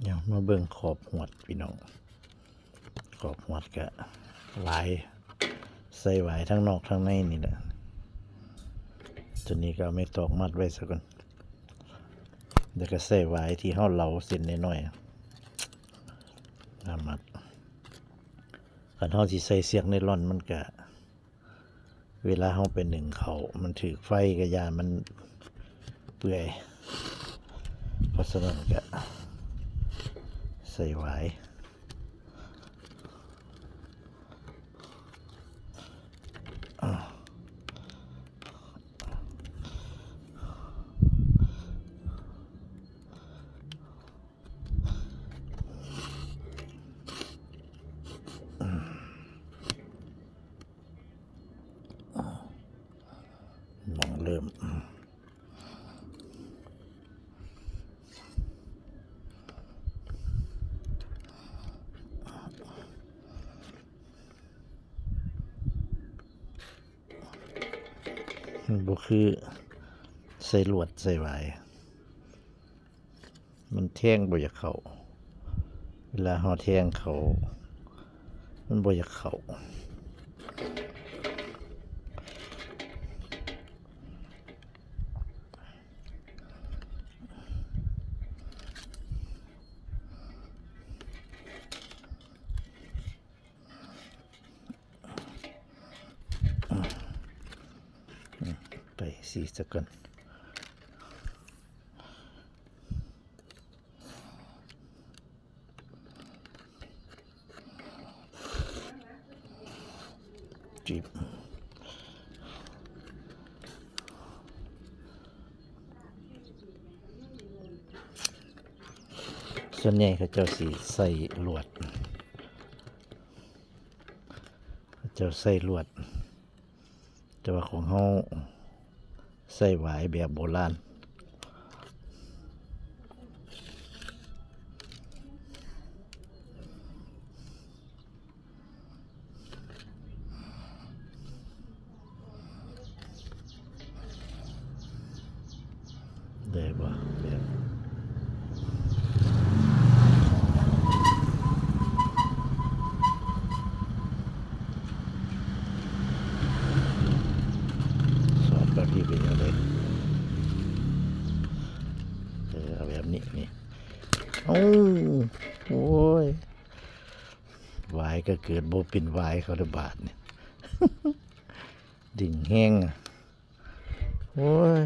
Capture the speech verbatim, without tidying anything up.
เดี๋ยวมาเบิ่งขอบหวดพี่น้อง ขอบหวดก็หวาย ใส่หวายทั้งนอกทั้งในนี่แหละ ตัวนี้ก็เอาไม้ตอกมัดไว้ซะก่อน แล้วก็ใส่หวายที่เฮาเหลาเส้นน้อยๆ มามัด คันเฮาสิใส่เชือกไนลอนมันก็ เวลาเฮาไปนึ่งข้าว มันถืกไฟก็ย่านมันเปื่อย เพราะฉะนั้นก็ใส่หวาย มองเริ่ม มันบ่คือใส่ลวดใส่หวาย มันแทงบ่อยากเข้า เวลาเฮาแทงเข้า มันบ่อยากเข้า ไปสี่สักก่อน จีบ ส่วนใหญ่เขาเจ้าสิใส่ลวด เขาเจ้าใส่ลวด แต่ว่าของเฮาใส่หวายแบบโบราณ ได้บ่แบบ สอนแบบนี้เป็นยังไง เออ เอาแบบนี้นี่ เอ้า โอ้ย หวายก็เกิดบ่เป็นหวายเขาละบาดนี่ ดึงแฮงอะ โอ้ย